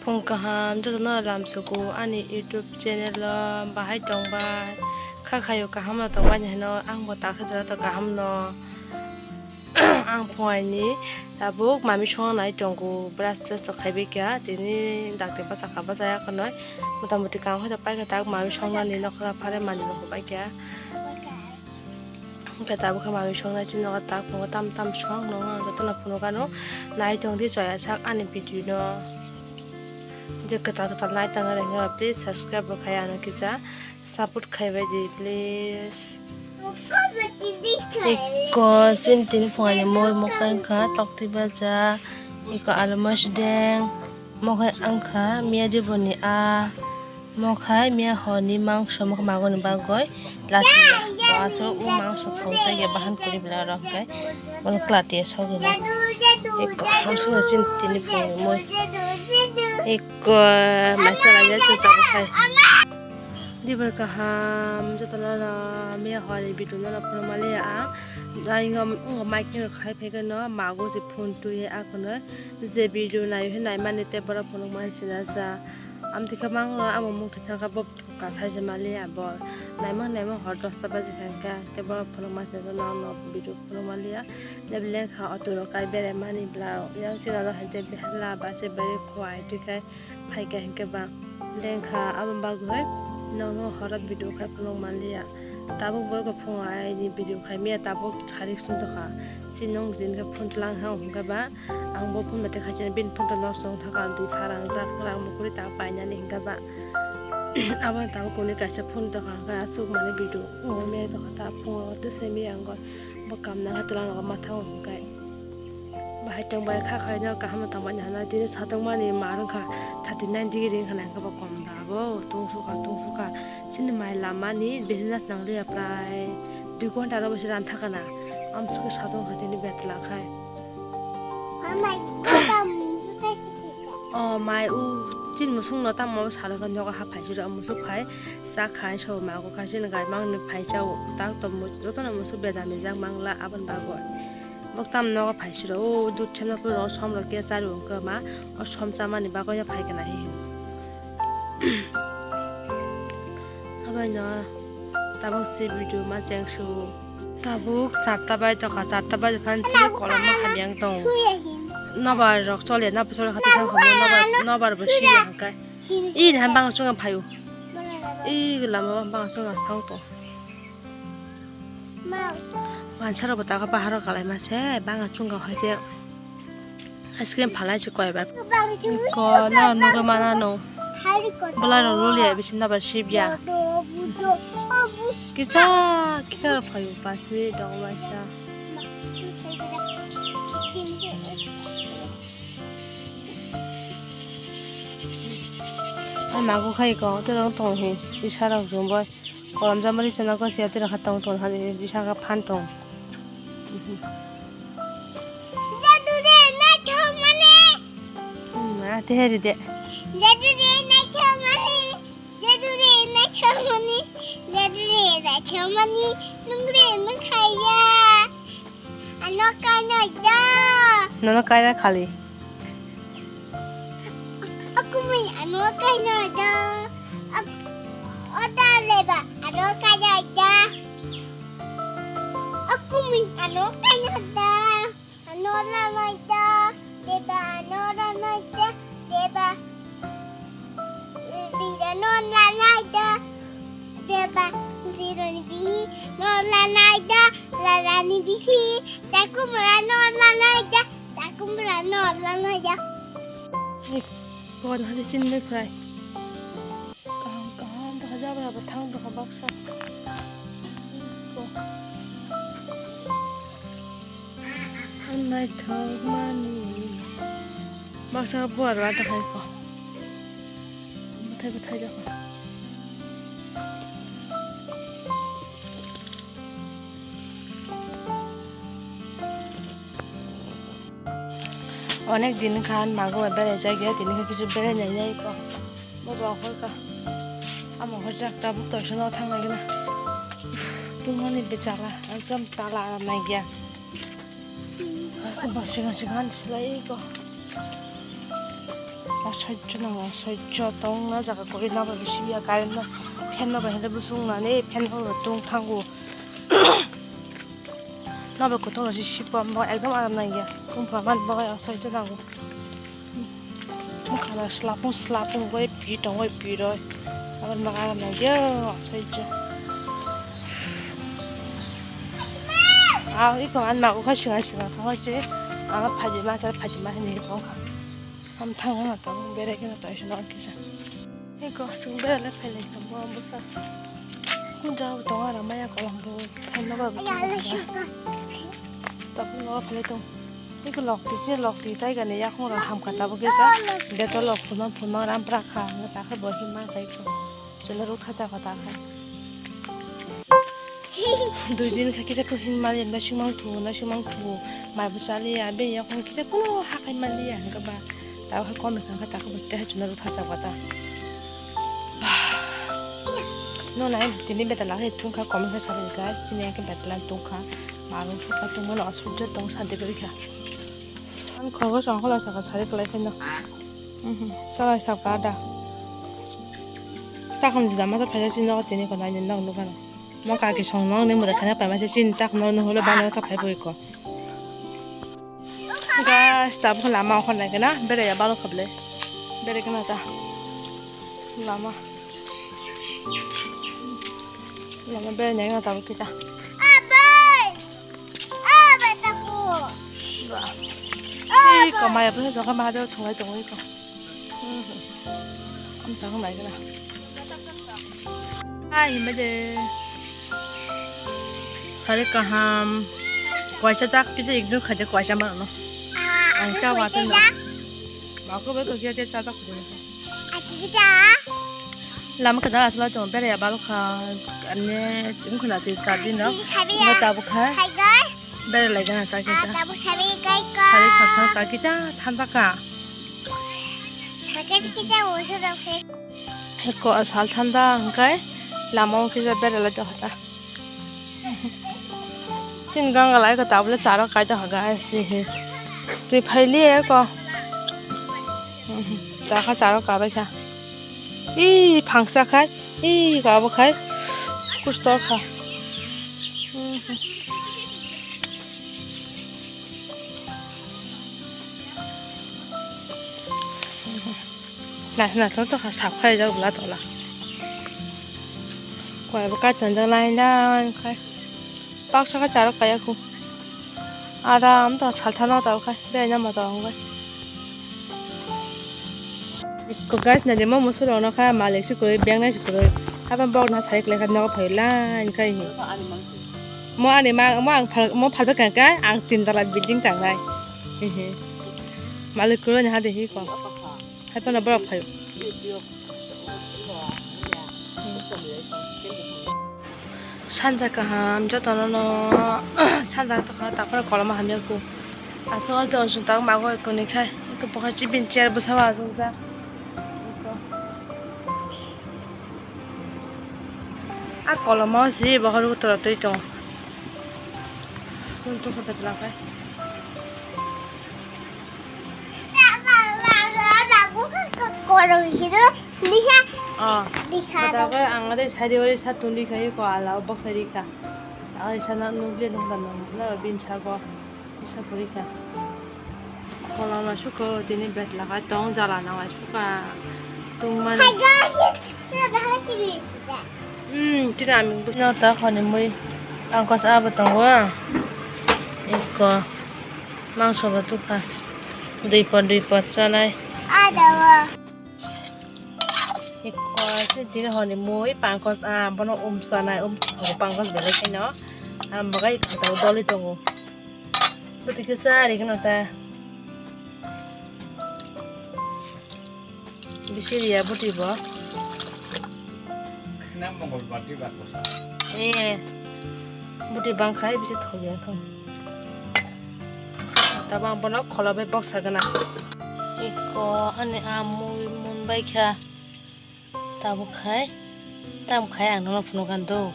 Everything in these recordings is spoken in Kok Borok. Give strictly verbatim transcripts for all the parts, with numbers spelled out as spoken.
Phung kaham jotono lamsuku ani YouTube channel o bahai tongbai kha khayo kaham no tongbai hino ang bo takhe jora to kaham no ang phung aini tabuk mami songna nai tongo brush test to khaibai kha tini dakti bachakha bachaya khonoi motamoti kaham khe paikha tak mami songnani nokha phare manwi rok bai kha. Hwnkhe tabuk khe mami songna chini nogo tak phungo tam tam song nongno jotono phunukano nai tongdi choya sak ani video no. Je kwtal kwtal nai tongna rengya please subscribe bo khai ano kisa support khaibai di please. Eko chini tini phungaini mui mokhe wngkha tokti baja eko almos deng. Mokhe wngkha miya diboni a, mokhe miya horni mangso mokhe magoni bagoi lati ya. Bo aswk o mangso thong tei ya bahan kwrwi belai oro hwnkhe bono kwlati ya sogwi na. Eko hamsukno chini tini phunukmui. Eko mai chalai ya chwng tabuk khai. Dibar kaham jotono no miya horni video no phunukmaliya ang. Ayingo mic ni khai phaikhe no mago se phone twi akhonoi. Je video nayo hwnwi naimani tei borok phunukmani sinasa. Amtwikhe mangno amo mungtwi thangkha bo kasaisa maliya bo. Naimang naimang hor dosta baji thangkha tei borok phunukmani sinasa nokno video phunukmaliya. Lebleng kha auto rok kai beraimani bla yang chwla rok hai tei behla bacha beri khwai twi khai phaikha hinkhe ba lengkha abo bagwi nokno horo video khai phunukmaliya. Tabuk bo eko phungo aini video khai miya tabuk sarik sumjokha. Chini nokni tini khe phone tlang ha hwnkhe ba. Ang bo phone bai tei khaisani bini phone to nosto wng thaka, ang twi pharang jak rang mukuri ta painani hinkhe ba. Abo ni tabuk kuni kaisa phone tongkha hinkhe aswk mani video wngwi maya tongkha ta phungo tei se miyang bo kam nang khe twlang rogo ma thango hinkhe. Bahai tongbai kha khaino kaham tongbai nana tini satokmani mar wngkha thirty nine degree wngkha na hinkhe bo kom da bo tungsukha tungsukha chini mai lamani business nangliya prai dui ghonta ro bwswk rantha kana amsukhe satok wngkha tini betla khai. Oh my God, I'm such a chicken. Oh, mai u chini musung no tamo salo khe nogo ha phai siro musuk phai sa khai so mago khai chini gai mang ni phai chao tak to joto no musuk bedam ni jak mangla aboni bagwi bok tam nogo phai siro o dut semna puro som rok khe chari wngkhe ma o som chamani bagwi phai kana hi. Abaino tabuk se video ma chengsu. Tabuk charta bai tokha, charta bai phan se kolom ma hamyang tong. Nobar rok chole, nobar chole kha tisa kha nobar, nobar bo siya hwnkhe. Ini han bang chunga phayu. I lama bang chunga thang tong. Mansa rok bo taka bahar o kalai ma se bang chunga hai se. Ice cream phalai se koi bar. Ko no nugo mana no. Bolai rok luli ai bisin nabar sibya. Kisa kisa phayu pasni dong waisa. Ang mago khai ko te rong tong hi isa rok jumbai. Kolom jama ri chana ko siya tira kha tong tong hani di saka phan tong. Jadu de na thomani. Hmm, a te heri de. Jadu de na thomani. Jadu de na thomani. Jadu de na thomani. Nung de nung khaya. Ano kainai da. Nono kainai khali. Akumui ano kainai da. Ak-, oda leba ano kainai da. Akumui ano kainai da. Ano lanai da. Leba ano lanai da. Leba. Lira no lanai da. Deba, lira ni bihi no lanai da. Lala ni bihi. Takumra no lanai da. Takumra no lanai da. Ei, kawan hadi chin mai phai. Kaham, kaham, bahai jabra ba thang ba baksa. Ko. Ang naithok mani. Baksa buar ba ta khai ko. Bwthai bwthai da ko. Onek din khan mago bai berai jak ya, tini khe kichu berai nai nai ko. Bo bo hor ka. Amo hor jak tabuk toisa no thang nai gina. Tumani bichala, ekdom chala aram nai gya. Bo sigan sigan silai ko. Sojjo nango, sojjo tongna jaga kori nabo bisi ya current no, fan no bai hwnle bwswk nani fan no bai tong thango. Nabo kutung rok si sipo ekdom aram nangya. Tungphla man bagwi sojjo nango. Mokhala slapung slapung bai pi tongwi pi roi. Aboni bagwi aram nangya sojjo. Ah, iko an mago kha singa singa thangwi se. Ang phaidi ma sa phaidi ma hinwi tongkha. Ham thangna tongo, berai kheno tong sino kisa. Eko chwng berai le phailai tongo bwsa. Kun jaga tongo aro maya kolom bo phaino ba bo tongo. Tabuk no phailai tongo. Eko lokti se lokti tai gani yakung rok hamkha tabuk kisa. Deto lok phunuk phunuk ram pra kha. Takhe bo hima tai ko. Chwla rwtha chakha ta kha. Dui din kha kisa khe hin maliya, naising mang thu, naising mang thu, mai bo chaliya, bini yakung kisa kuno hakai maliya, hwnkhe ba ta khe kom kha ta khe bo tei chwla rwtha chakha ta. No nai tini betala khe thung kha, kom khe sabai guys, chini khe betala thung kha, marung sukha tungmano aswk je tong santi kwrwi kha. Ang khoroksa ongkhorla saka sari kwlai khaino. Mhm, talai saka da. Takam jida masa phaisa sini nogo tini kono ani nog nukano. Mo kaki song nong ni muda khana pai masa sini tak no nuhulo bana ta phai bui ko. Guys, tabuk lama ongkhor nai kena, bere ya balo khable. Bere kena ta. Lama. Lama bere nai kena tabuk kita. Abai! Abai taku! Ba. Ih, ko maya pun joga ma do thungai tongoi ko. Am tang nai kena. Ai, himai de. Sari kaham. Kwaisa jak kisa ignore khaja kwaisa ma no. Ang cha wa tang. Ma ko bai ko kya cha ta ko. Lama kada asla tong bere ya balo kha. Ane tum khna ti cha din no. Mo ta bu kha. Bere lai gana ta kisa. Sari sa ta kisa thanda ka. Heko asal thanda hwnkhe lama o kisa bere lai tong kha ta. Chini ganga lai ko tabule charo kai tong kha guys. Twi phaili eko. Takha charo kabai kha. Ih phangsa khai. Ih kabo khai. Kustor kha. Naithok naithok tongkha, sap khai jak bwla tola. Koi bo kaitor jak line line khai. Baksa khe charok kaya khu. Aram to salthano tao khai. Beraina ma tao khai. Ko guys, na de mo musu rok no kha malik si kwrwi, beng nai si kwrwi. Haba bok na sai kwlai kha nogo phai line khai hi. Mo ani ma, mo ang phal, mo phal bwkang kha, ang tin tala building tangnai. Hehe. Malik kwrwi ni hade hi ko. Hai phano borok phai. Sanja kaham jotono no sanja tokha takhoro koloma hamya ku. Aswk to sung tak mago kuni khai. Bokha chibin chair bwsa wa aswk jak. A koloma si bokhorok tora twi tongo. Tun tun khe betla khai. Oh. Bwtago ang ade sari ori sa tun ri khai ko ala bok sai ri kha. Ai sana nugli nung dan nung na bin sa go. Kisa pori kha. Kolom lai suko tini betla khai tong jala nang lai suka. Tungmani. Hmm, tini ami bus no ta khoni mui. Ang kos abo tongo. Eko. Mangso bo tukha. Dui pot, dui pot chanai. Adawa. Ikko se tini hwnwi mui pangkos ah bono um chanai um pangkos belai kheno ah bagai khatao doli tongo. Bwtwi kisa ri kheno ta. Bisi riya bwtwi bo. Eh, bwtwi bangkhai bisi thokya thung. Tabang bono kholo bai boksa gana. Iko ani amui mun bai kha. Tabuk khai, tam khai ang nono phunuk an do.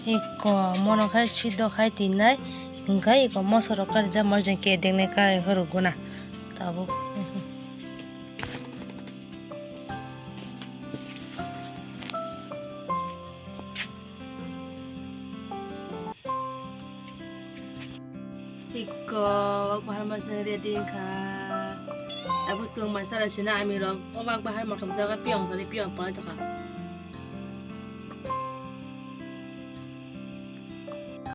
Iko mono khai siddo khai tinnai, hingkai iko moso rok kari ja morjeng ke dengnai kari khe rwguna. Tabuk. Iko, wak bahar masa ready kha. Abo chwng masa ra sina ami rok, o wak bahar makham jaga piyong thani piyong pala thokha.